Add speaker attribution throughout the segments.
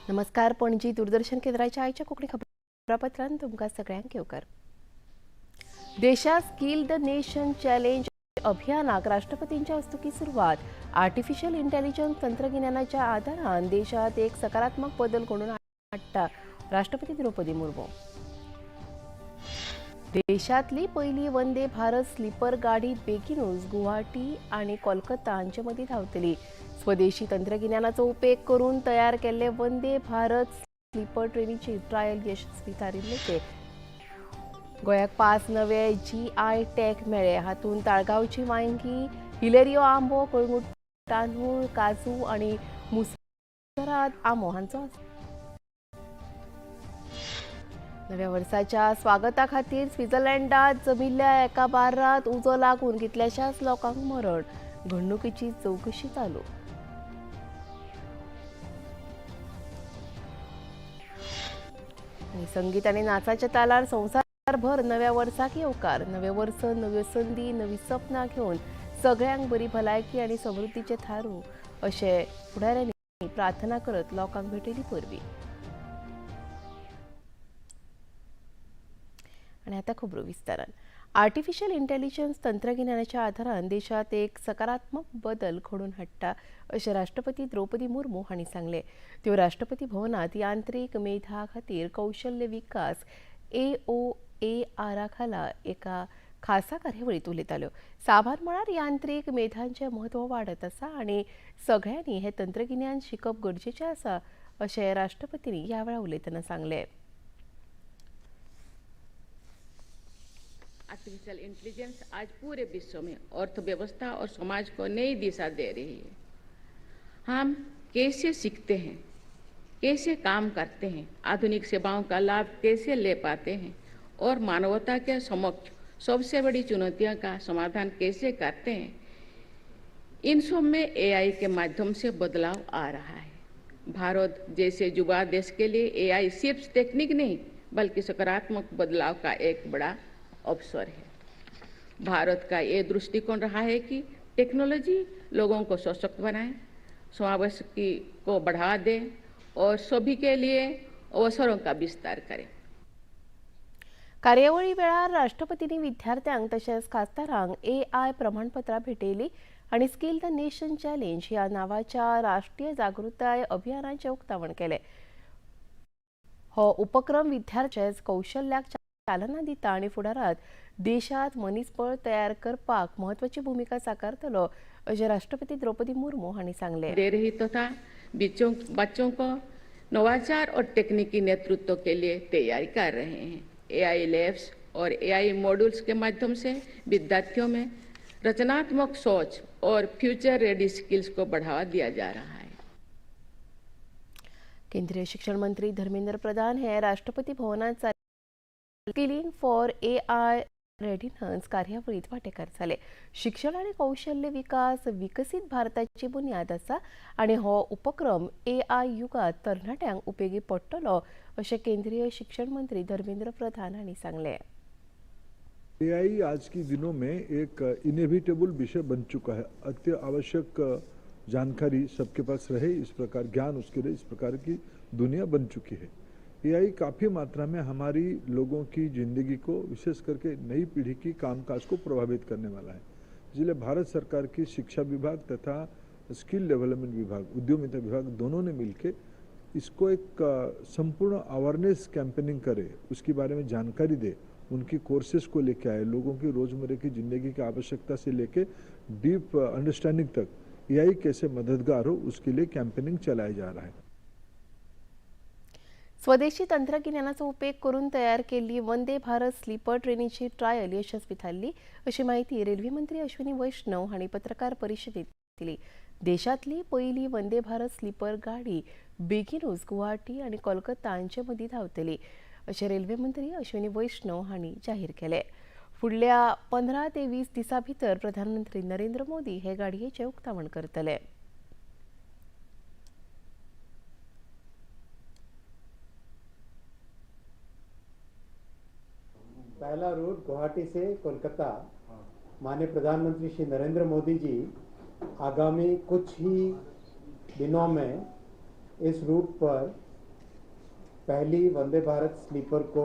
Speaker 1: नमस्कार, पणजी दूरदर्शन केंद्राच्या आयच्या कोंकणी खबरापत्रांत तुमकां सगळ्यांक येवकार. देशात स्किल the nation चॅलेंज अभियानाक राष्ट्रपतींच्या हस्तुकीं सुरवात. आर्टिफिशियल इंटेलिजन्स तंत्रगिन्यानाच्या आदारान देशात एक सकारात्मक बदल घडोवन हाडटा राष्ट्रपती द्रौपदी मुर्मू. देशातली पयली वंदे भारत स्लीपर गाडी बेगीनूच गुवाहाटी आनी कोलकाता हांचे मदीं धांवतली. स्वदेशी तंत्रगिन्यानाचो उपेग करून तयार केल्ले वंदे भारत स्लीपर ट्रेनीची ट्रायल यशस्वी थारिल्ल्याचें. गोंयाक 5 नवे GI tag मेळ्ळे. हातूंत ताळगांवची वांयगी, हिलेरियो आंबो, कळंगूट तांदूळ, काजू आनी मुसराद आंबो हांचो आसा. नव्या वर्साच्या स्वागता खातीर स्वित्झर्लंडात जमिल्ल्या एका बार्रांत उजो लागून कितल्याशाच लोकांक मरण. घडणुकेची चवकशी चालू. आनी संगीत आनी नाचाच्या तालार संवसारभर नव्या वर्साक येवकार. नवें वर्स नव्यो संदी, नवी सपनां घेवन सगळ्यांक बरी भलायकी आनी समृद्धीचें थारूं अशें फुडाऱ्यांनी प्रार्थना करत लोकांक भेटयली परबीं. आनी आतां खबरो विस्तारान. आर्टिफिशियल इंटेलिजन्स तंत्रगिन्यानाच्या आदारान देशात एक सकारात्मक बदल घडोवन हाडटा अशें राष्ट्रपती द्रौपदी मुर्मू हांणी सांगलें. त्यो राष्ट्रपती भवनांत यांत्रीक मेधा खातीर कौशल्य विकास AOAR खाला एका खासा कार्यावळींत उलयताल्यो. साबार मळार यांत्रीक मेधांचें म्हत्व वाडत आसा आनी सगळ्यांनी हें तंत्रगिन्यान शिकप गरजेचें आसा अशें राष्ट्रपतींनी ह्या वेळार उलयतना सांगलें.
Speaker 2: आर्टिफिशियल इंटेलिजेंस आज पूरे विश्व में अर्थव्यवस्था और समाज को नई दिशा दे रही है। हम कैसे सीखते हैं, कैसे काम करते हैं, आधुनिक सेवाओं का लाभ कैसे ले पाते हैं और मानवता के समक्ष सबसे बड़ी चुनौतियों का समाधान कैसे करते हैं, इन सब में AI के माध्यम से बदलाव आ रहा है। भारत जैसे युवा देश के लिए AI सिर्फ टेक्निक नहीं बल्कि सकारात्मक बदलाव का एक बड़ा अवसर है। भारत का ये दृष्टिकोण रहा है कि टेक्नोलॉजी लोगों को सशक्त बनाए, समावेश को बढ़ावा दे और सभी के लिए अवसरों का विस्तार करे।
Speaker 1: कार्यावळी वेळार राष्ट्रपतींनी विद्यार्थ्यांक तशेंच खासदारांक AI प्रमाणपत्रां भेटयली आनी स्किल the nation चॅलेंज ह्या नांवाच्या राष्ट्रीय जागृताय अभियानाचें उक्तावण केलें. हो उपक्रम विद्यार्थ्यांच्या कौशल्याक चालना दिता आनी फुडारांत देशांत मनीसबळ तयार करपाक म्हत्वाची भुमिका साकारतलो अशें राष्ट्रपती द्रौपदी मुर्मू हांणी सांगलें.
Speaker 2: दे रही तथा बच्चों को नवाचार और तकनीकी नेतृत्व के लिए तैयार कर रहे हैं। AI labs और AI modules के माध्यम से विद्यार्थियों में रचनात्मक सोच और फ्यूचर रेडी स्किल्स को बढ़ावा दिया जा रहा है।
Speaker 1: केंद्रीय शिक्षण मंत्री धर्मेंद्र प्रधान हे राष्ट्रपती भवनात स्किलिंग फॉर AI readiness कार्यावळीत वांटेकार जाले. शिक्षण आनी कौशल्य विकास विकसीत भारताची बुन्याद आसा आनी हो उपक्रम AI युगांत तरणाट्यांक उपेगी पडटलो अशें केंद्रीय शिक्षण मंत्री धर्मेंद्र प्रधान हांणी सांगलें.
Speaker 3: AI आज के दिनों में एक इनएविटेबल विषय बन चुका है। अति आवश्यक जानकारी सबके पास रहे, इस प्रकार ज्ञान उसके लिए इस प्रकार की दुनिया बन चुकी है। AI काफ़ी मात्रा में हमारी लोगों की ज़िंदगी को, विशेष करके नई पीढ़ी की कामकाज को प्रभावित करने वाला है। इसलिए भारत सरकार की शिक्षा विभाग तथा स्किल डेवलपमेंट विभाग, उद्यमिता विभाग दोनों ने मिलकर इसको एक संपूर्ण अवेयरनेस कैंपेनिंग करे, उसके बारे में जानकारी दे, उनकी कोर्सेज को लेके आए, लोगों की रोज़मर्रा की ज़िंदगी की आवश्यकता से लेके डीप अंडरस्टैंडिंग तक AI कैसे मददगार हो, उसके लिए कैंपेनिंग चलाया जा रहा है।
Speaker 1: स्वदेशी तंत्रगिन्यानाचो उपेग करून तयार केल्ली वंदे भारत स्लीपर ट्रेनीची ट्रायल यशस्वी थारली अशी माहिती रेल्वे मंत्री अश्विनी वैष्णव हांणी पत्रकार परिशदेंत दिली. देशांतली पयली वंदे भारत स्लीपर गाडी बेगीनूच गुवाहाटी आनी कोलकाता हांचे मदीं धांवतली अशें रेल्वे मंत्री अश्विनी वैष्णव हांणी जाहीर केलें. फुडल्या 15 ते 20 दिसां भितर प्रधानमंत्री नरेंद्र मोदी हे गाडयेचें उक्तावण करतले.
Speaker 4: पहला रूट गुवाहाटी से कोलकाता। माननीय प्रधानमंत्री श्री नरेंद्र मोदी जी आगामी कुछ ही दिनों में इस रूट पर पहली वंदे भारत स्लीपर को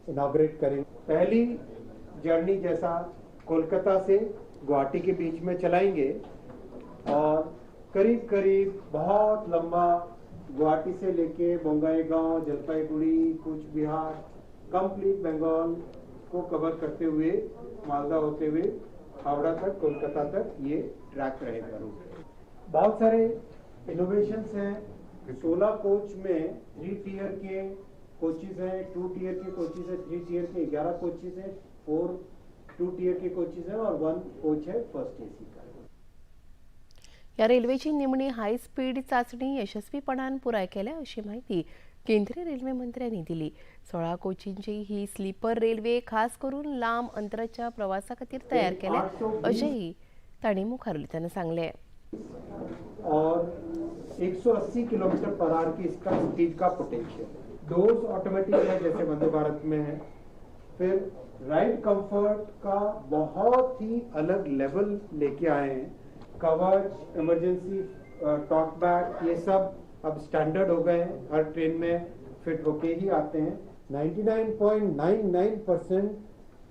Speaker 4: इनॉग्रेट करेंगे। पहली जर्नी जैसा कोलकाता से गुवाहाटी के बीच में चलाएंगे और करीब करीब बहुत लंबा गुवाहाटी से लेके बोंगाईगांव, जलपाईगुड़ी, कूच बिहार, कंप्लीट बंगाल को कवर करते हुए मालदा होते हुए हावड़ा तक, कोलकाता तक ये ट्रैक रहेगा रूट। बहुत सारे इनोवेशंस हैं। 16 कोच में 3 टियर के कोचेज हैं, 2 टियर के कोचेज हैं, 3 टियर के 11 कोचेज हैं, 4 2 टियर के कोचेज हैं और 1 कोच है फर्स्ट एसी का।
Speaker 1: ह्या रेल्वेची निमणी हाय स्पीड चाचणी यशस्वीपणान पुराय केल्या अशी माहिती केंद्रीय रेल्वे मंत्र्यांनी दिली। 16 कोचींची ही स्लीपर रेल्वे खास करून लांब अंतराच्या प्रवासा खातीर तयार केल्या अशेंय तांणी मुखार उलयतना सांगलें।
Speaker 4: और 180 किलोमीटर पर आवर की इसका स्पीड का पोटेंशियल, डोर्स ऑटोमेटिक है जैसे वंदे भारत में है। फिर राइड कंफर्ट का बहुत ही अलग लेवल लेके आए हैं। कवच, इमरजेंसी टॉक बैक, ये सब अब स्टैंडर्ड हो गए हैं, हर ट्रेन में फिट होके ही आते हैं। 99.99%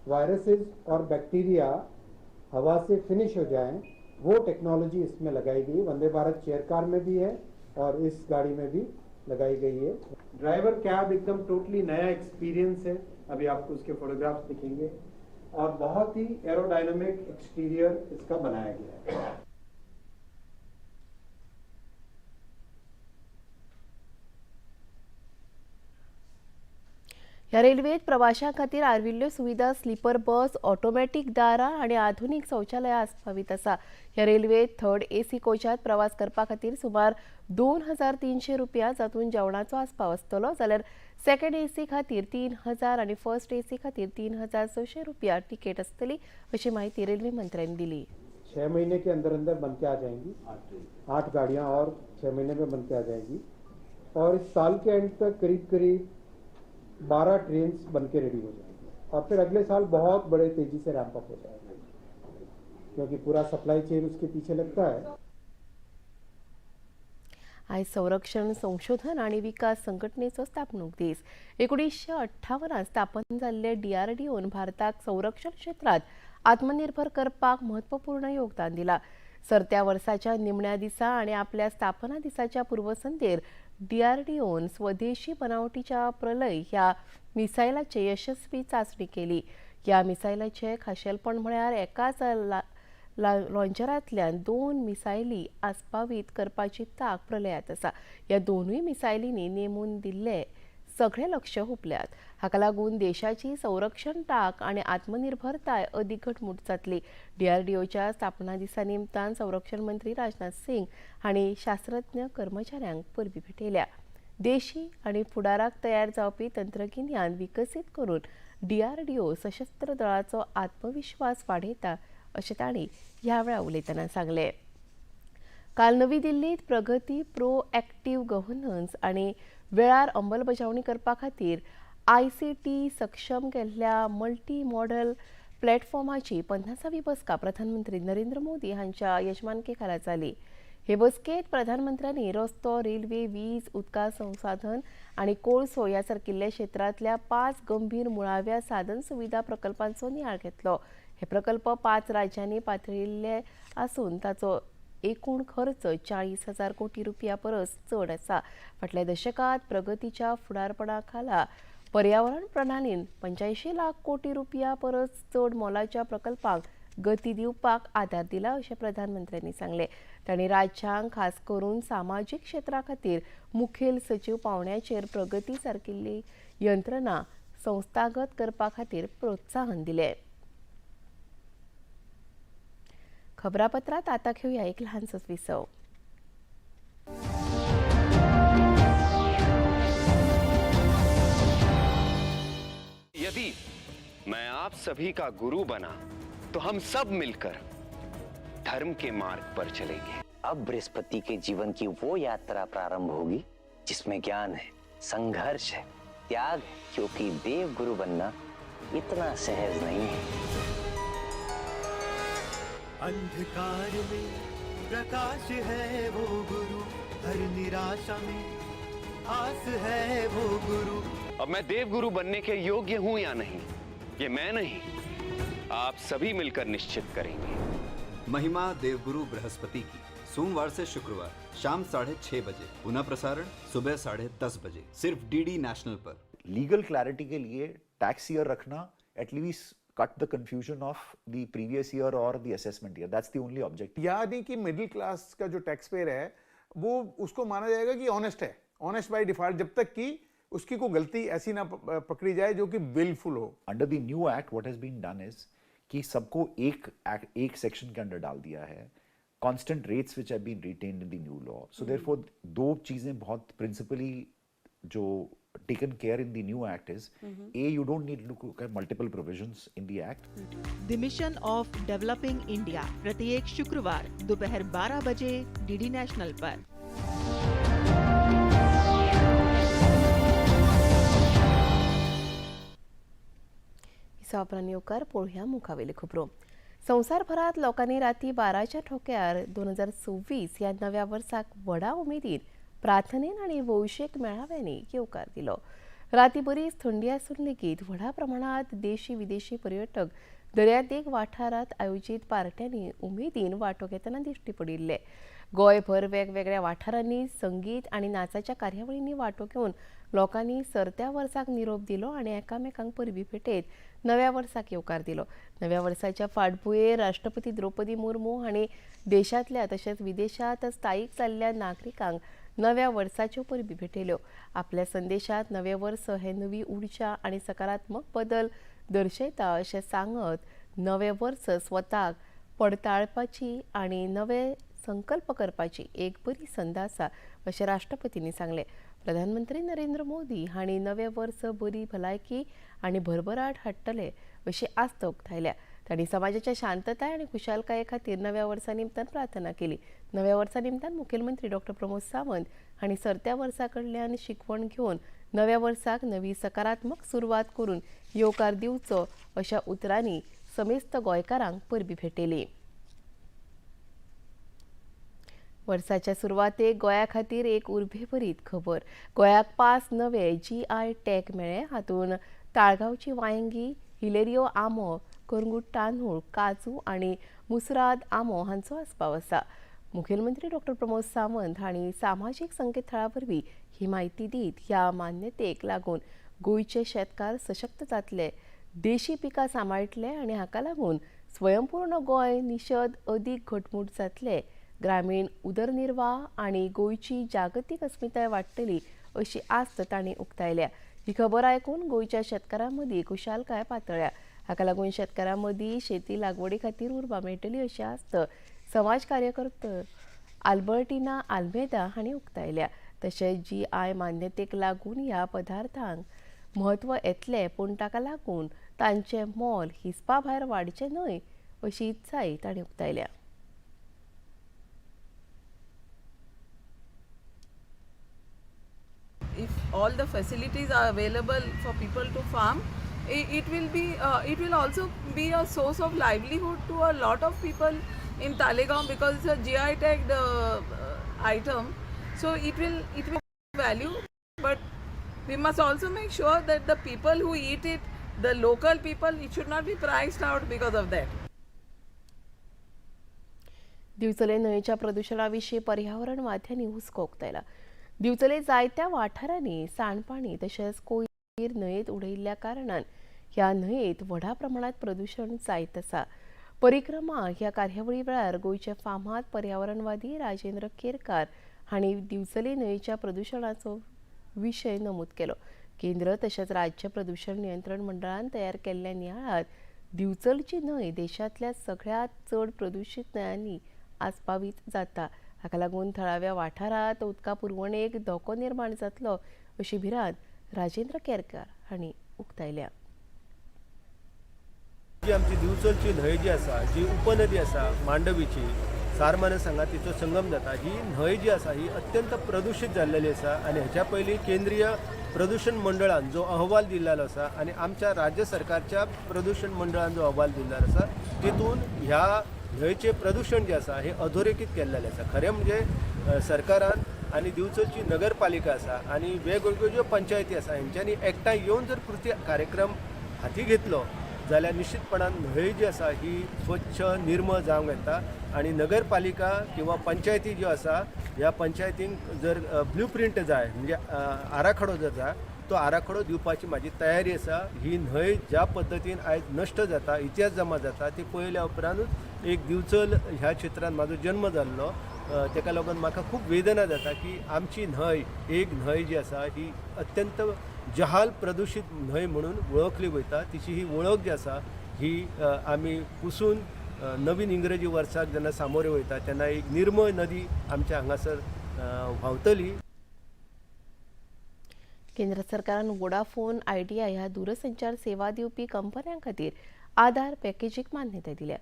Speaker 4: वायरसेस और बैक्टीरिया हवा से फिनिश हो जाएं, वो टेक्नोलॉजी इसमें लगाई गई है। वंदे भारत चेयर कार में भी है और इस गाड़ी में भी लगाई गई है। ड्राइवर कैब एकदम टोटली नया एक्सपीरियंस है, अभी आपको उसके फोटोग्राफ्स दिखेंगे। और बहुत ही एरोडायनामिक एक्सटीरियर इसका बनाया गया है।
Speaker 1: ह्या रेल्वेत प्रवाशां खातीर आर्विल्ल्यो सुविधा, स्लीपर बस, ऑटोमॅटीक दारां आनी आधुनीक शौचालयां आस्पावीत आसा। ह्या रेल्वेत थर्ड एसी कोचांत प्रवास करपा खातीर सुमार 2300 रुपया जातून जेवणाचो आस्पाव आसतलो, जाल्यार सेकंड एसी खातीर 3000 आनी फर्स्ट एसी खातीर 3600 रुपया तिकेट आसतली अशी माहिती रेल्वे मंत्र्यांनी दिली।
Speaker 4: 6 महीने के अंदर अंदर बन के आ जाएंगी 8 गाड़ियाँ और 6 महीने में बन के आ जाएगी। और इस साल के एंड तक करीब करीब 12 ट्रेन बन के रेडी हो जाएंगी और फिर अगले साल बहुत बड़े तेजी से रैंप अप हो जाएगा, क्योंकि पूरा सप्लाई चेन उसके पीछे लगता है।
Speaker 1: आयज संरक्षण संशोधन आनी विकास संघटनेचो स्थापणूक दीस। 1958 स्थापन जाल्ले डीआरडीओन भारताक संरक्षण क्षेत्रांत आत्मनिर्भर करपाक महत्वपूर्ण योगदान दिला। सरत्या वर्साच्या निमण्या दिसा आनी आपल्या स्थापना दिसाच्या पूर्वसंध्येर डीआरडीओन स्वदेशी बनावटीच्या प्रलय ह्या मिसायलाचे यशस्वी चाचणी केली। ह्या मिसायलाचे खाशेलपण म्हळ्यार एकाच लॉन्चरांतल्यान 2 मिसायली आस्पावीत करपाची तांक प्रलयात आसा। ह्या दोनूय मिसायलींनी नेमून दिल्ले सगळे लक्ष हुपल्यात। हाका लागून देशाची संरक्षण तांक आनी आत्मनिर्भरताय अदीक घटमूट जातली। डीआरडीओच्या स्थापना दिसा निमतान संरक्षण मंत्री राजनाथ सिंग हांणी शास्त्रज्ञ कर्मचाऱ्यांक परबीं भेटयल्या। देशी आनी फुडाराक तयार जावपी तंत्रगिन्यान विकसीत करून डीआरडीओ सशस्त्र दळाचो आत्मविश्वास वाडयता अशें तांणी ह्या वेळार उलयतना सांगलें। काल नवी दिल्लीत प्रगती प्रो एक्टिव्ह गव्हर्नन्स आनी वेळार अंमलबजावणी करपा खातीर आयसीटी सक्षम केल्ल्या मल्टी मॉडल प्लॅटफॉर्माची 50वी बसका प्रधानमंत्री नरेंद्र मोदी हांच्या यजमानके खाला जाली। हे बसकेत प्रधानमंत्र्यांनी रस्तो, रेल्वे, वीज, उदका संसाधन आनी कोळसो ह्या सारकिल्ल्या क्षेत्रांतल्या 5 गंभीर मुळाव्या साधन सुविधा प्रकल्पांचो नियाळ घेतलो। हे प्रकल्प 5 राज्यांनी पातळिल्ले आसून ताचो एकूण खर्च 40,000 कोटी रुपया परस चड आसा। फाटल्या दशकांत प्रगतीच्या फुडारपणा खाला पर्यावरण प्रणालीन 85 लाख कोटी रुपया परस चड मोलाच्या प्रकल्पांक गती दिवपाक आदार दिला अशें प्रधानमंत्र्यांनी सांगलें। तांणी राज्यांक खास करून सामाजीक क्षेत्रा खातीर मुखेल सचीव पावंड्याचेर प्रगती सारकिल्ली यंत्रणा संस्थागत करपा खातीर प्रोत्साहन दिलें। खबरापत्रात आता घेऊया एक लहानसंच विसव।
Speaker 5: यदि मैं आप सभी का गुरु बना तो हम सब मिलकर धर्म के मार्ग पर चलेंगे।
Speaker 6: अब बृहस्पति के जीवन की वो यात्रा प्रारंभ होगी जिसमें ज्ञान है, संघर्ष है, त्याग है, क्योंकि देव गुरु बनना इतना सहज नहीं है।
Speaker 7: अंधकार में प्रकाश है वो गुरु, हर निराशा में इतिहास है वो गुरु।
Speaker 5: अब मैं देवगुरु बनने के योग्य हूं या नहीं, ये मैं नहीं, आप सभी मिलकर निश्चित करेंगे।
Speaker 8: महिमा देवगुरु बृहस्पति की सोमवार से शुक्रवार शाम 6:30 बजे, पुनः प्रसारण सुबह 10:30 बजे, सिर्फ डीडी नेशनल पर।
Speaker 9: लीगल क्लैरिटी के लिए टैक्स ईयर रखना at least cut the confusion of the previous year Aur the assessment year. That's the only objective.
Speaker 10: यानी कि मिडिल क्लास का जो टैक्स पेयर है वो उसको माना जाएगा कि ऑनेस्ट है, ऑनेस्ट बाय डिफॉल्ट, जब तक कि उसकी कोई गलती ऐसी ना पकड़ी जाए जो कि विलफुल हो।
Speaker 9: Under the new act what has been done is कि सबको एक सेक्शन के अंडर डाल दिया है। Constant rates which have been retained in the new law. So therefore दो चीजें बहुत प्रिंसिपली जो taken care in the new act is, A, you don't need to look at multiple provisions in the act.
Speaker 11: The mission of developing India प्रत्येक शुक्रवार दोपहर 12 बजे DD national पर।
Speaker 1: सावपरांनी येवकार. पळोवया मुखावेल्यो खबरो. संवसारभरांत लोकांनी राती 12च्या ठोक्यार 2026 ह्या नव्या वर्साक व्हडा उमेदीन प्रार्थनेन आनी भौशीक मेळाव्यांनी येवकार दिलो. राती बरीच थंडी आसून लेगीत व्हडा प्रमाणांत देशी विदेशी पर्यटक दर्यादेग वाठारांत आयोजीत पार्ट्यांनी उमेदीन वांटो घेतना दिश्टी पडिल्ले. गोंयभर वेगवेगळ्या वाठारांनी संगीत आनी नाचाच्या कार्यावळींनी वांटो घेवन लोकांनी सरत्या वर्साक निरोप दिलो आनी एकामेकांक परबी भेटयत नव्या वर्साक येवकार दिलो. नव्या वर्साच्या फाटभुंयेर राष्ट्रपती द्रौपदी मुर्मू हांणी देशांतल्या तशेंच विदेशांत स्थायीक जाल्ल्या नागरिकांक नव्या वर्साच्यो परबी भेटयल्यो. आपल्या संदेशांत नवें वर्स हें नवी उर्जा आनी सकारात्मक बदल दर्शयता अशें सांगत नवें वर्स स्वताक पडताळपाची आनी नवे संकल्प करपाची एक बरी संद आसा अशें राष्ट्रपतींनी सांगलें. प्रधानमंत्री नरेंद्र मोदी हांणी नवें वर्स बरी भलायकी आनी भरभराट हाडटले अशी आस्त उक्तायल्या. तांणी समाजाच्या शांतताय आनी खुशालकाये खातीर नव्या वर्सा निमतान प्रार्थना केली. नव्या वर्सा निमतान मुखेलमंत्री डॉक्टर प्रमोद सावंत हांणी सरत्या वर्सा कडल्यान शिकवण घेवन नव्या वर्साक नवी सकारात्मक सुरवात करून येवकार दिवचो अशा उतरांनी समेस्त गोंयकारांक परबी भेटयली. वर्साच्या सुरवातेक गोंया खातीर एक उर्बेभरीत खबर. गोंयाक 5 नवे GI tag मेळ्ळे. हातूंत ताळगांवची वांयगी, हिलेरियो आंबो, करंगूट तांदूळ, काजू आनी मुसराद आंबो हांचो आस्पाव आसा. मुखेलमंत्री डॉक्टर प्रमोद सावंत हांणी सामाजीक संकेतथळा वरवीं ही म्हायती दीत ह्या मान्यतेक लागून गोंयचे शेतकार सशक्त जातले, देशी पिकां सांबाळटले आनी हाका लागून स्वयंपूर्ण गोंय निशद अदीक घटमूट जातले, ग्रामीण उदरनिर्वाह आनी गोंयची जागतीक अस्मिताय वाडटली अशी आस्त तांणी उक्तायल्या. ही खबर आयकून गोंयच्या शेतकारां मदीं खुशालकाय पातळ्ळ्या. हाका लागून शेतकारां मदीं शेती लागवडी खातीर उर्बा मेळटली अशी आस्त समाज कार्यकर्तो आल्बर्टिना आल्मेदा हांणी उक्तायल्या. तशेंच GI मान्यतेक लागून ह्या पदार्थांक म्हत्व येतलें, पूण ताका लागून तांचें मोल हिसपा भायर वाडचें न्हय अशी इत्साय तांणी उक्तायल्या.
Speaker 12: If all the facilities are available for people to farm, it will be it will also be a source of livelihood to a lot of people in Talegaon, because it's a GI tagged item, so it will value. But we must also make sure that the people who eat it, the local people, it should not be priced out because of that.
Speaker 1: Divchale न्हंयेच्या प्रदुशणा विशीं पर्यावरणवाद्यांनी हुस्को उक्तायला. दिवचले जायत्या वाठारांनी सांडपाणी तशेंच कोयर न्हंयेत उडयिल्ल्या कारणान ह्या न्हंयेत व्हडा प्रमाणांत प्रदुशण जायत आसा. परिक्रमा ह्या कार्यावळी वेळार गोंयचे फामाद पर्यावरणवादी राजेंद्र केरकार हांणी दिवचले न्हंयेच्या प्रदुशणाचो विशय नमूद केलो. केंद्र तशेंच राज्य प्रदुशण नियंत्रण मंडळान तयार केल्ल्या नियाळांत दिवचलची न्हंय देशांतल्या सगळ्यांत चड प्रदुशीत न्हंयांनी आस्पावीत जाता. हाका लागून थळाव्या वाठारांत उदका पुरवणेक धोको निर्माण जातलो अशी भिरांत राजेंद्र केरकार हांणी उक्तायल्या.
Speaker 13: जी आमची दिवचलची न्हंय जी आसा, जी उपनदी आसा मांडवीची, सारमानस हांगा तिचो संगम जाता, ही न्हंय जी आसा ही अत्यंत प्रदुशीत जाल्लेली आसा. आनी हेच्या पयलीं केंद्रीय प्रदूशण मंडळान जो अहवाल दिल्लो आसा आनी आमच्या राज्य सरकारच्या प्रदूशण मंडळान जो अहवाल दिल्लो आसा तितून ह्या न्हंयचें प्रदूशण जें आसा हें अधोरेखीत केल्लेलें आसा. खरें म्हणजे सरकारान आनी दिवचलची नगरपालिका आसा आनी वेगवेगळ्यो ज्यो पंचायती आसा हेंच्यांनी एकठांय येवन जर कृती कार्यक्रम हाती घेतलो जाल्यार निश्चितपणान न्हंय जी आसा ही स्वच्छ निर्मळ जावंक येता. आनी नगरपालिका किंवा पंचायती ज्यो आसा ह्या पंचायतींक जर ब्लू प्रिंट जाय म्हणजे आराखडो जर जाय तो आराखडो दिवपाची म्हाजी तयारी आसा. ही न्हंय ज्या पद्दतीन आयज नश्ट जाता, इतिहास जमा जाता ती पळयल्या उपरांतूच एक दिवचल ह्या क्षेत्रांत म्हाजो जन्म जाल्लो, ताका लागून म्हाका खूब वेदना जाता की आमची न्हंय एक न्हंय जी आसा ही अत्यंत जहाल प्रदुशीत न्हंय म्हणून वळखली वयता. तिची ही वळख जी आसा ही आमी पुसून नवीन इंग्रजी वर्साक जेन्ना सामोरे वयता तेन्ना एक निर्मळ नदी आमच्या हांगासर व्हांवतली.
Speaker 1: केंद्र सरकारान वोडाफोन आयडिया ह्या दूरसंचार सेवा दिवपी कंपन्यां खातीर आधार पॅकेजीक मान्यताय दिल्या.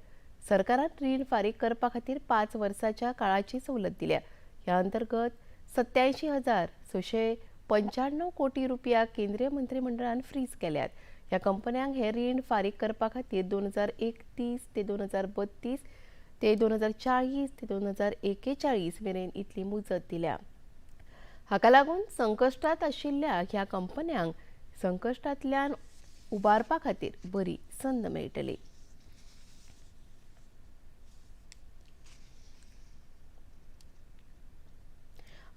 Speaker 1: सरकारान रीण फारीक करपा खातीर 5 वर्सांच्या काळाची सवलत दिल्या. ह्या अंतर्गत 87,695 कोटी रुपया केंद्रीय मंत्रिमंडळान फ्रीज केल्यात. ह्या कंपन्यांक हे रीण फारीक करपा खातीर 2031 ते 2032 ते 2040 ते 2041 मेरेन इतली मुजत दिल्या. हाका लागून संकश्टांत आशिल्ल्या ह्या कंपन्यांक संकश्टांतल्यान उबारपा खातीर बरी संद मेळटली.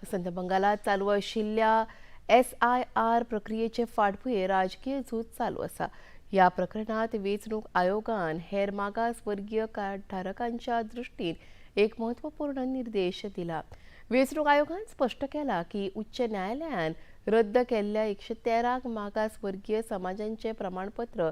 Speaker 1: अस्तंत बंगालात चालू आशिल्ल्या SIR प्रक्रियेचे फाटभुंयेर राजकीय झूज चालू आसा. ह्या प्रकरणात वेंचणूक आयोगान हेर मागास वर्गीय कार्डधारकांच्या दृश्टीन एक महत्वपूर्ण निर्देश दिला. वेंचणूक आयोगान स्पश्ट केला की उच्च न्यायालयान रद्द केल्ल्या 113 मागास वर्गीय समाजांचे प्रमाणपत्र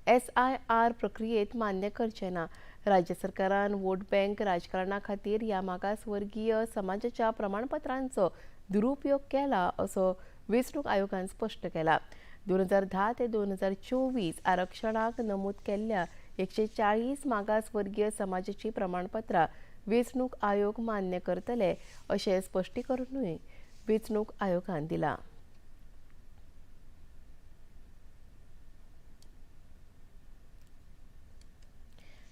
Speaker 1: SIR प्रक्रियेत मान्य करचे ना. राज्य सरकारान वोट बँक राजकारणा खातीर ह्या मागासवर्गीय समाजाच्या प्रमाणपत्रांचो दुरुपयोग केला असो वेंचणूक आयोगान स्पश्ट केला. 2010 ते 2024 आरक्षणाक नमूद केल्ल्या 140 मागासवर्गीय समाजाची प्रमाणपत्रां वेंचणूक आयोग मान्य करतले अशें स्पश्टीकरणूय वेंचणूक आयोगान दिलां.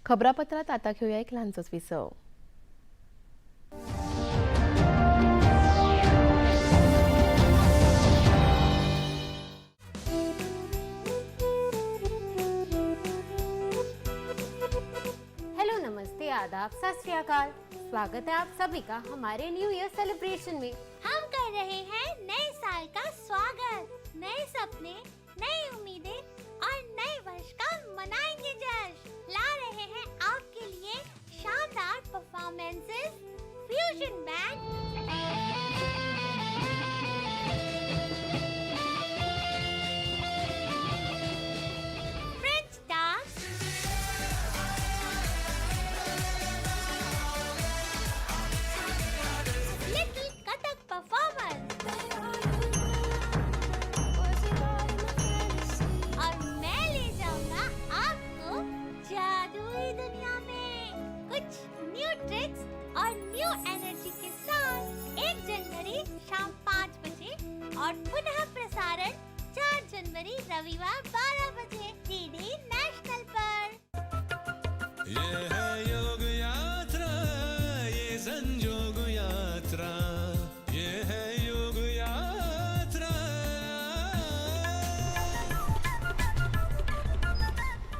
Speaker 1: खबरापत्रात आता घेऊया एक ल्हानसोच विसव.
Speaker 14: हेलो, नमस्ते, आदाब, सत श्री अकाल। स्वागत है आप सभी का हमारे न्यू ईयर सेलिब्रेशन में।
Speaker 15: हम कर रहे हैं नए साल का स्वागत, नए सपने, नई उम्मीदें और नए वर्ष का मनाएंगे जश्न। ला रहे हैं आपके लिए शानदार performances, fusion band, French dance, little Kathak performance और मैं ले जाऊंगा आपको जादुई दुनिया में कुछ न्यू ट्रिक्स और न्यू एनर्जी के साथ। 1 जनवरी शाम 5 बजे और पुनः प्रसारण 4 जनवरी रविवार 12 बजे DD national पर।
Speaker 7: ये है योग यात्रा, ये संजोग यात्रा, ये है योग यात्रा।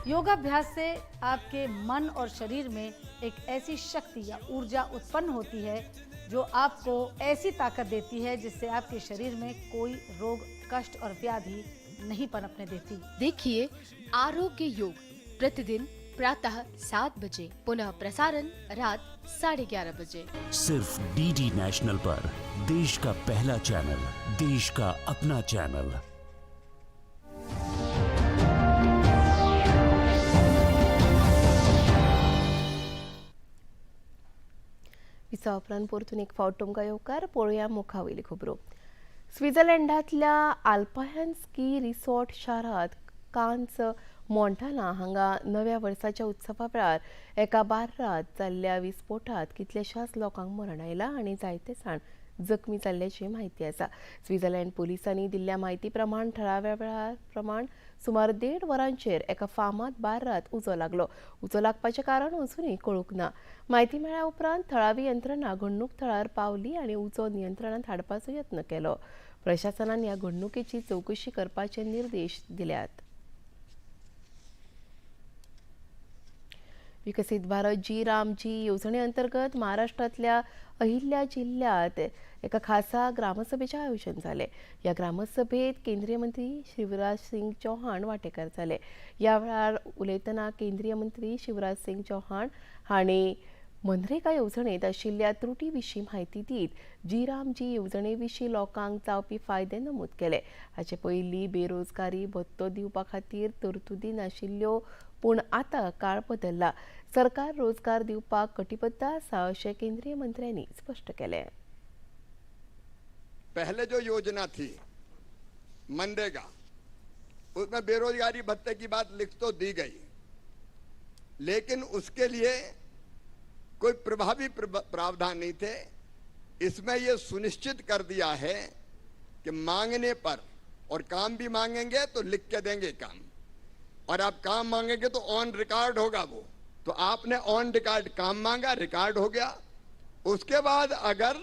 Speaker 16: योगाभ्यास से आपके मन और शरीर में एक ऐसी शक्ति या ऊर्जा उत्पन्न होती है जो आपको ऐसी ताकत देती है जिससे आपके शरीर में कोई रोग, कष्ट और व्याधि नहीं पनपने देती।
Speaker 17: देखिए आरोग्य योग प्रतिदिन प्रातः 7 बजे, पुनः प्रसारण रात 11:30 बजे,
Speaker 18: सिर्फ DD national पर। देश का पहला चैनल, देश का अपना चैनल।
Speaker 1: विसा उपरांत परतून एक फावट तुमकां येवकार. पळोवया मुखावयली खबरो. स्वित्झर्लंडांतल्या आल्पायन स्की रिसॉर्ट शारांत कान्स मॉन्टाना हांगा नव्या वर्साच्या उत्सवा वेळार एका बार्रांत जाल्ल्या विस्फोटांत कितल्याशाच लोकांक मरण आयलां आनी जायते जाण जखमी जाल्ल्याची म्हायती आसा. स्वित्झर्लंड पुलिसांनी दिल्ल्या म्हायती प्रमाण थळाव्या वेळा प्रमाण सुमार 1.5 वरांचेर एका फार्मांत बार्रात उजो लागलो. उजो लागपाचें कारण अजुनूय कळूंक ना. म्हायती मेळ्ळ्या उपरांत थळावी यंत्रणा घडणूक थळार पावली आनी उजो नियंत्रणांत हाडपाचो यत्न केलो. प्रशासनान ह्या घडणुकेची चवकशी करपाचे निर्देश दिल्यात. विकसित भारत जी राम जी येवजणे अंतर्गत महाराष्ट्रांतल्या अहिल्या जिल्ह्यात एका खासा ग्रामसभेचें आयोजन जालें. ह्या ग्रामसभेत केंद्रीय मंत्री शिवराज सिंग चौहान वांटेकार जाले. ह्या वेळार उलयतना केंद्रीय मंत्री शिवराज सिंग चौहान हांणी मनरेगा येवजणेंत आशिल्ल्या त्रुटी विशीं म्हायती दीत जी राम जी येवजणे विशीं लोकांक जावपी फायदे नमूद केले. हाचे पयलीं बेरोजगारी भत्तो दिवपा खातीर तरतुदी नाशिल्ल्यो, पूण आतां काळ बदल्ला. सरकार रोजगार दिवपाक कटिबद्ध आसा अशें केंद्रीय मंत्र्यांनी स्पश्ट केलें.
Speaker 19: पहले जो योजना थी मनरेगा, उसमें बेरोजगारी भत्ते की बात लिख तो दी गई, लेकिन उसके लिए कोई प्रभावी प्रावधान नहीं थे. इसमें यह सुनिश्चित कर दिया है कि मांगने पर, और काम भी मांगेंगे तो लिख के देंगे काम, और आप काम मांगेंगे तो ऑन रिकॉर्ड होगा वो. तो आपने ऑन रिकॉर्ड काम मांगा, रिकॉर्ड हो गया. उसके बाद अगर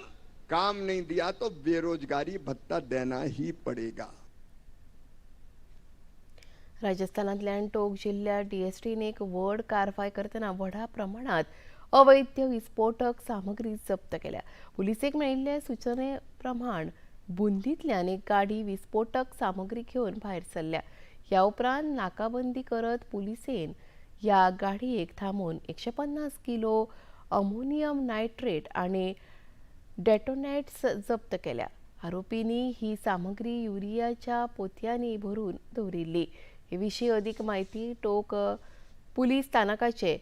Speaker 19: काम नहीं दिया तो बेरोजगारी भत्ता देना ही पड़ेगा.
Speaker 1: राजस्थानांतल्यान टोंक जिल्ह्यात डीएसटीन एक व्हड कारवाय करतना व्हडा प्रमाणात अवैध विस्फोटक सामग्री जप्त केल्या. पुलिसेक मेळिल्ले सुचने प्रमाण बुंदींतल्यान एक गाडी विस्फोटक सामग्री घेवन भायर सरल्या. ह्या उपरांत नाकाबंदी करत पुलिसेन ह्या गाडयेक थांबोवन 150 किलो अमोनियम नायट्रेट आनी डेटोनेट्स जप्त केल्या. आरोपींनी ही सामग्री युरियाच्या पोतयांनी भरून दवरिल्ली. हे विशीं अदीक म्हायती टोंक पुलीस स्थानकाचे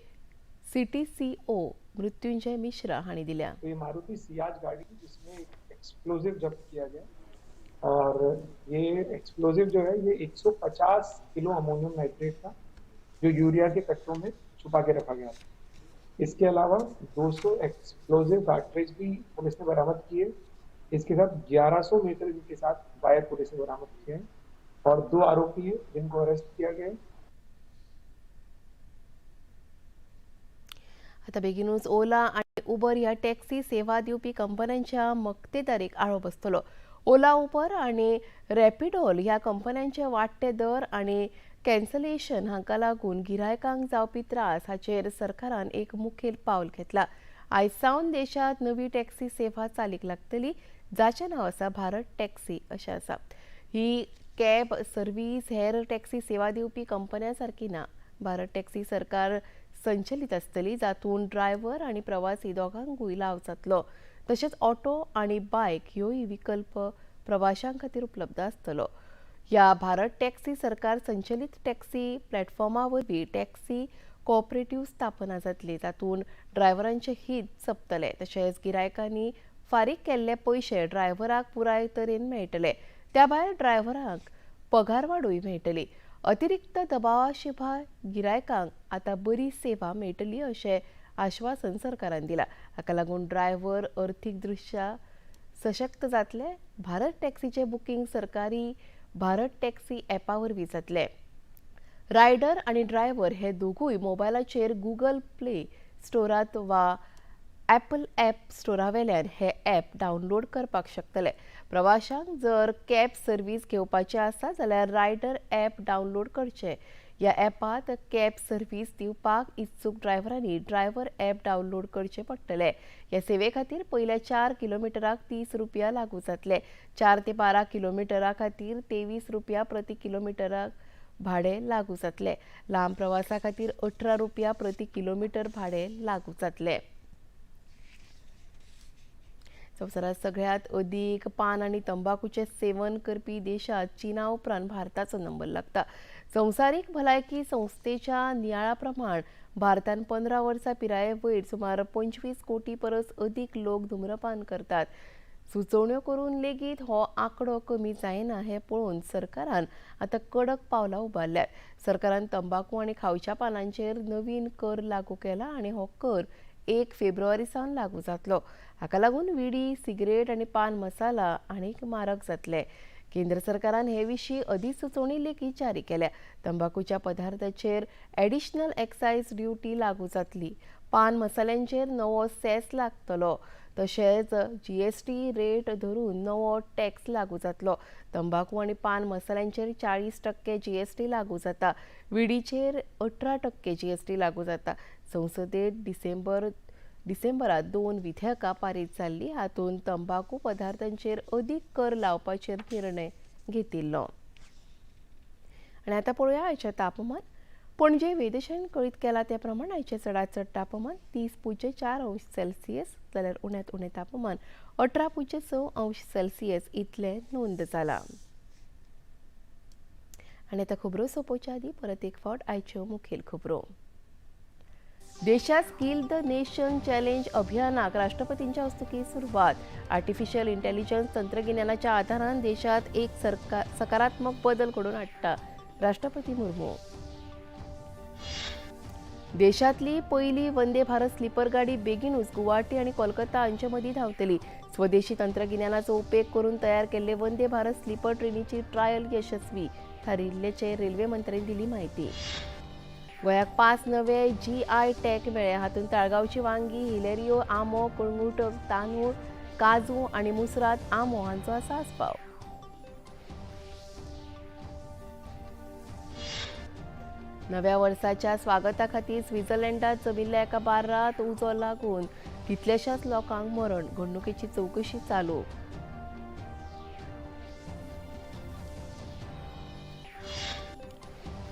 Speaker 1: CTCO Mrityunjay Mishra हांणी दिल्या.
Speaker 20: तो ये मारुति सियाज गाड़ी जिसमें एक्सप्लोजिव जब्त किया गया, और ये एक्सप्लोजिव जो है ये 150 किलो अमोनियम नाइट्रेट था जो यूरिया के कट्टों में छुपा के रखा गया था. इसके अलावा 200 एक्सप्लोजिव कार्ट्रिज भी पुलिस ने बरामद किए. इसके साथ 1100 मीटर के साथ वायर पुलिस ने बरामद किए हैं और 2 आरोपी हैं जिनको अरेस्ट किया गया है.
Speaker 1: आता बेगीनूच ओला आनी उबर ह्या टॅक्सी सेवा दिवपी कंपन्यांच्या मक्तेदारीक आळो बसतलो. ओला, उबर आनी रॅपिडोल ह्या कंपन्यांचे वाडटे दर आनी कॅन्सलेशन हांकां लागून गिरायकांक जावपी त्रास हाचेर सरकारान एक मुखेल पावल घेतला. आयज सावन देशांत नवी टॅक्सी सेवा चालीक लागतली, जाचें नांव आसा भारत टॅक्सी अशें आसा. ही कॅब सर्वीस हेर टॅक्सी सेवा दिवपी कंपन्यां सारकी ना. भारत टॅक्सी सरकार संचलित आसतली, जातूंत ड्रायव्हर आनी प्रवासी दोगांकूय लाव जातलो. तशेंच ऑटो आनी बायक ह्योय विकल्प प्रवाशां खातीर उपलब्ध आसतलो. ह्या भारत टॅक्सी सरकार संचलित टॅक्सी प्लॅटफॉर्मा वरवीं टॅक्सी कोऑपरेटिव्ह स्थापना जातली, तातूंत ड्रायव्हरांचें हीत जपतले. तशेंच गिरायकांनी फारीक केल्ले पयशे ड्रायव्हराक पुराय तरेन मेळटले. त्या भायर ड्रायव्हरांक पगारवाडूय मेळटली. अतिरिक्त दबावा शिवाय गिरायकांक आतां बरी सेवा मेळटली अशें आश्वासन सरकारान दिलां. हाका लागून ड्रायव्हर अर्थीक दृश्या सशक्त जातले. भारत टॅक्सीचें बुकींग सरकारी भारत टॅक्सी ॲपा वरवीं जातलें. रायडर आनी ड्रायव्हर हे दोगूय मोबायलाचेर गुगल प्ले स्टोरांत वा ॲपल ॲप स्टोरा वेल्यान हे ॲप डावनलोड करपाक शकतले. प्रवाशांक जर कॅब सर्वीस घेवपाची आसा जाल्यार रायडर ॲप डावनलोड करचें. ह्या ॲपांत कॅब सर्वीस दिवपाक इत्सूक ड्रायव्हरांनी ड्रायव्हर ॲप डावनलोड करचें पडटलें. ह्या सेवे खातीर पयल्या 4 किलोमिटराक 30 रुपया लागू जातले. 4 ते 12 किलोमिटरा खातीर 23 रुपया प्रति किलोमिटराक भाडें लागू जातलें. लांब प्रवासा खातीर 18 रुपया प्रति किलोमिटर भाडें लागू जातलें. संवसारांत सगळ्यांत अदीक पान आनी तंबाखूचें सेवन करपी देशांत चीना उपरांत भारताचो नंबर लागता. संवसारीक भलायकी संस्थेच्या नियाळा प्रमाण भारतान 15 वर्सां पिराये वयर सुमार 25 कोटी परस अदीक लोक धूम्रपान करतात. सुचोवण्यो करून लेगीत हो आंकडो कमी जायना हें पळोवन सरकारान आतां कडक पावलां उबारल्यात. सरकारान तंबाखू आनी खावच्या पानांचेर नवीन कर लागू केला आनी हो कर 1 फेब्रुवारी सावन लागू जातलो. हाका लागून विडी, सिगरेट आनी पान मसाला आनीक म्हारग जातले. केंद्र सरकारान हे विशीं अधिसुचोवणी लेगीत जारी केल्या. तंबाकूच्या पदार्थाचेर एडिशनल एक्सायज ड्युटी लागू जातली. पान मसाल्यांचेर नवो सेस लागतलो. तशेंच जीएसटी रेट धरून नवो टॅक्स लागू जातलो. तंबाकू आनी पान मसाल्यांचेर 40% जीएसटी लागू जाता. विडीचेर 18% जीएसटी लागू जाता. संसदेत डिसेंबरात 2 विधेयकां पारीत जाल्लीं. हातूंत तंबाकू पदार्थांचेर अदीक कर लावपाचेर निर्णय घेतिल्लो. आनी आतां पळोवया आयचें तापमान. पणजे वेधशाळेन कळीत केला त्या प्रमाण आयचें चडांत चड तापमान 30.4 अंश सेल्सियस जाल्यार उण्यांत उणें तापमान 18.6 अंश सेल्सियस इतलें नोंद जालां. आनी आतां खबरो सोंपोवच्या आदीं परत एक फावट आयच्यो मुखेल खबरो. देशात स्किल the nation challenge अभियानाक राष्ट्रपतींच्या हस्तुकीं सुरवात. आर्टिफिशियल इंटेलिजन्स तंत्रगिन्यानाच्या आधारान देशात एक सकारात्मक बदल घडोवन हाडटा राष्ट्रपती मुर्मू. देशातली पयली वंदे भारत स्लीपर गाडी बेगीनूच गुवाहाटी आनी कोलकाता हांचे मदीं धांवतली. स्वदेशी तंत्रगिन्यानाचो उपेग करून तयार केल्ले वंदे भारत स्लीपर ट्रेनीची ट्रायल यशस्वी थारिल्ल्याचे रेल्वे मंत्र्यांनी दिली म्हायती. गोंयाक 5 नवे जीआय टॅग मेळ्ळे. हातूंत ताळगांवची वांगी, हिलेरियो आंबो, कळंगूट तांदूळ, काजू आनी मुसरात आंबो हांचो आसा आस्पाव. नव्या वर्साच्या स्वागता खातीर स्वित्झर्लंडात जमिल्ल्या एका बार्रात उजो लागून कितल्याशाच लोकांक मरण. घडणुकेची चवकशी चालू.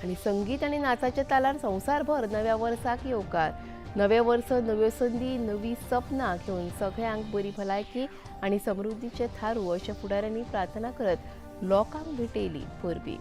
Speaker 1: आनी संगीत आनी नाचाच्या तालार संवसारभर नव्या वर्साक येवकार. नवें वर्स नव्यो संदी, नवी सपनां घेवन सगळ्यांक बरी भलायकी आनी समृद्धीचें थारूं अशें फुडाऱ्यांनी प्रार्थना करत लोकांक भेटयली परबीं.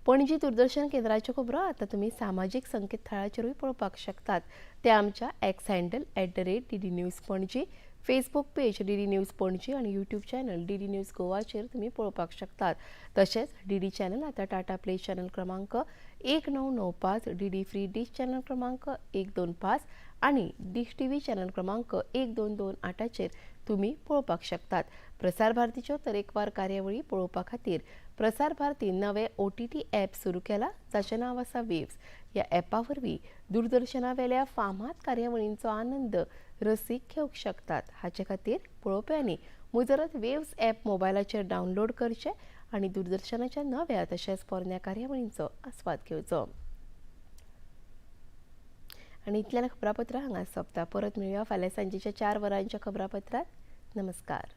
Speaker 1: पणजी दूरदर्शन केंद्राच्यो खबरो आतां तुमी सामाजीक संकेतथळाचेरूय पळोवपाक शकतात. ते आमच्या X handle @DD News Panaji, Facebook page DD News Panaji आनी यूट्यूब चॅनल DD news गोवाचेर तुमी पळोवपाक शकतात. तशेंच डीडी चॅनल आतां टाटा प्ले चॅनल क्रमांक 1995, डीडी फ्री डिश चॅनल क्रमांक 125 आनी डिश टीव्ही चॅनल क्रमांक 1228चेर तुमी पळोवपाक शकतात. प्रसार भारतीच्यो तरेकवार कार्यावळी पळोवपा खातीर प्रसार भारतीन नवे OTT app सुरू केला जाचें नांव आसा वेव्स. ह्या ॲपा वरवीं दूरदर्शनावेल्या फामाद कार्यावळींचो आनंद रसीक घेवंक शकतात. हाचे खातीर पळोवप्यांनी मुजरत वेव्स ॲप मोबायलाचेर डावनलोड करचें आनी दूरदर्शनाच्या नव्या तशेंच पोरण्या कार्यावळींचो आस्वाद घेवचो. आनी इतल्यान खबरापत्रां हांगा सोंपता. परत मेळुया फाल्यां सांजेच्या 4 वरांच्या खबरापत्रांत. नमस्कार.